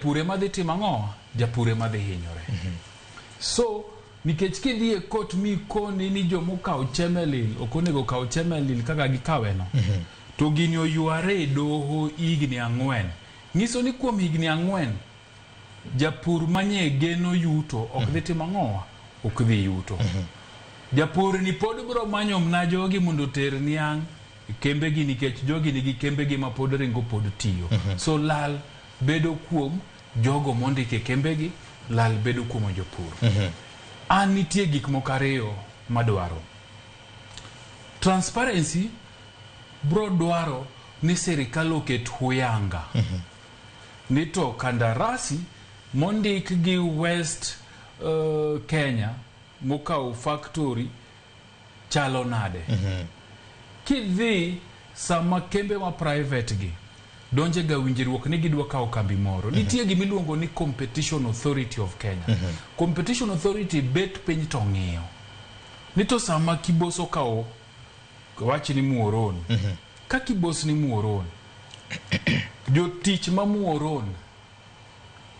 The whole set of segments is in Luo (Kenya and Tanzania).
Japur ema dhi timo ang'o? Japur ema dhi hinyore. So nikech kidhi e court mikoni ni jomokawo Chemelil ok onego okaw Chemelil kaka gikaweno, to gini oyware e doho higni 4. Nyiso ni kuom higni 4 japur manye geno yuto ok dhi timo ang'owa? Ok dhi yuto. Japur ni pod bro manyo mna jogi mondo oter niang' e kembegi nikech jogi nigi kembegi ma pod ringo pod tiyo. So lal bedo kuom jogo mondik e kembegi, lal bedo kuom jopur. An nitie gik moko ariyo madwaro. Transparency bro dwaro ni sirikal oket huyanga ni to kandarasi mondik gi West Kenya mokawo factory chalo nade. Kidhi sama kembe ma private gi donje ga winjruok ni gidwa kawo kambi moro, nitie gima iluongo ni Competition Authority of Kenya. Competition Authority bet piny to ng'iyo ni to sama Kibos okawo, wach ni Muoroni, ka Kibos ni Muoroni, jotich ma Muoroni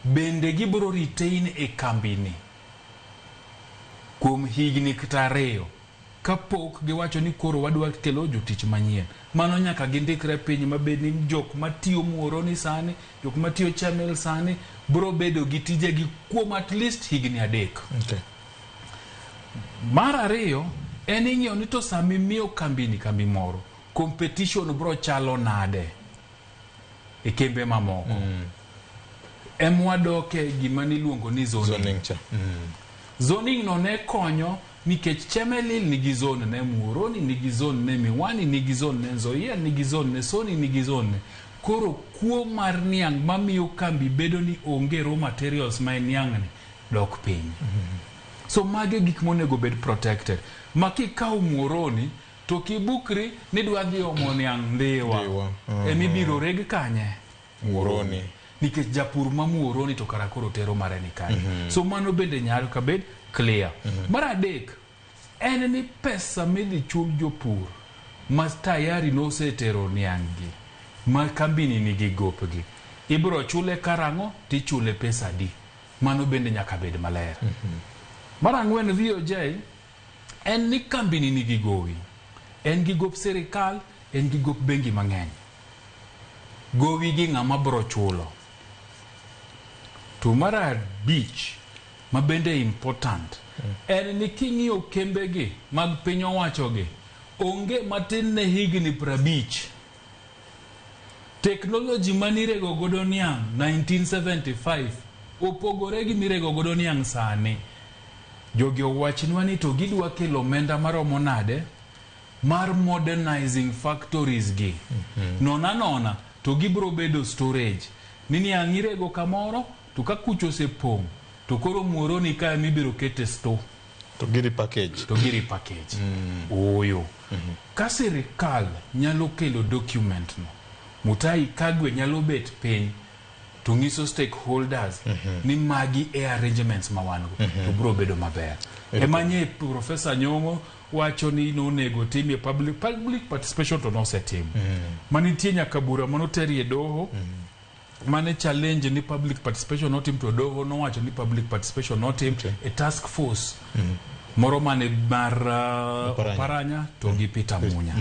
bende gibiro retain e kambini kuom higni kata 2 kapok giwacho ni koro wadwa kelo jotich manyien. Mano nyaka gindikre piny mabed ni jok matiyo Muoroni sani, jok matiyo Chemil sani biro bedo gi tijegi kuom at least higni 3. Mar ariyo en ing'iyo ni to sama imiyo kambini kambi moro, competition biro chalo nade e kembe mamoko. Emwadoke gima niluongo ni zoning. Zoning cha. Zoning no ne konyo nikech Chemelil nigi zone ne, Muhoroni nigi zone ne, Miwani nigi zone ne, Nzoia nigi zone ne, Soni nigi zone ne. Koro kuo mar niang' mamiyo kambi bedo ni onge raw materials ma en niang' ni dok piny. So mage gik monego bed protected. Ma kikawo Muhoroni to kibukri ni dwa dhi omo niang' Ndhiwa. Ndhiwa. Emibiro reg kanye? Muhoroni. Nikech japur ma Muhoroni to kara koro tero mare ni kanye. So mano bende nyaka bed clear. Mar adek en ni pesa midhi chul jopur ma tayari nosetero niang' gi ma kambini nigi gopgi, ibiro chule karang'o tichule pesa adi? Mano bende nyaka bed maler. Mar ang'wen, VOJ, en ni kambini nigi gowi. En gi gop sirikal, en gi gop bengi mang'eny. Gowi gi ng'ama bro chulo. To mar abich ma bende important en ni king'iyo kembegi mag piny owachogi, onge matin ne higni 50. Teknoloji manirego godo niang' 1975 opogore gi mirego godo niang' sani. Jogi owachnwa ni to gidwa kelo omenda maromo nade mar modernizing factories gi. Nona nona to gibiro bedo storage. Ni niang' irego kamoro to ka kucho osepong' to koro Muhoroni ka ema ibiro kete store. To giri package. To giri package. Ooyo. Ka sirikal nyalo kelo document no, Mutahi Kagwe nyalo bet piny to nyiso stakeholders ni magi e arrangements ma wan go, to biro bedo maber. Ema nye Professor Nyong'o wacho ni nonego timie public participation to nosetim. Manitie nyaka bura manoterie doho mane challenge ni public participation notim, to doho nowacho ni public participation notim e task force moro mane mar Oparanya. Oparanya to gi Peter Munya.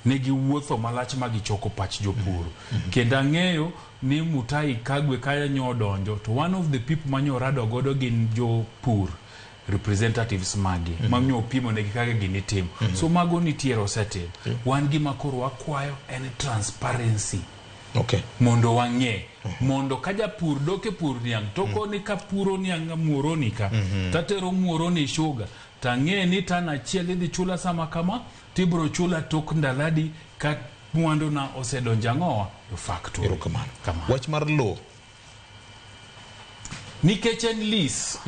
Ne giwuotho malach ma gichoko pach jopur. Kendo ang'eyo ni Mutahi Kagwe ka nyo donjo to one of the people manyo rado godo gin jopur representatives magi ma nyo pimo negi kaka gini tim. So mago nitiere osetim. Wan gima koro wakwayo en transparency. Mondo wang'e, mondo ka japur dok e pur niang' to koni kapuro niang' Muhoroni ka, tatero Muhoroni sugar, tang'e ni tan achiel idhi chula sama kama, tibiro chula tok ndalo adi ka mwanduna osedonjo ang'owa e factory. Erokamano. Kamano. Wach mar lowo. Nikech en lease.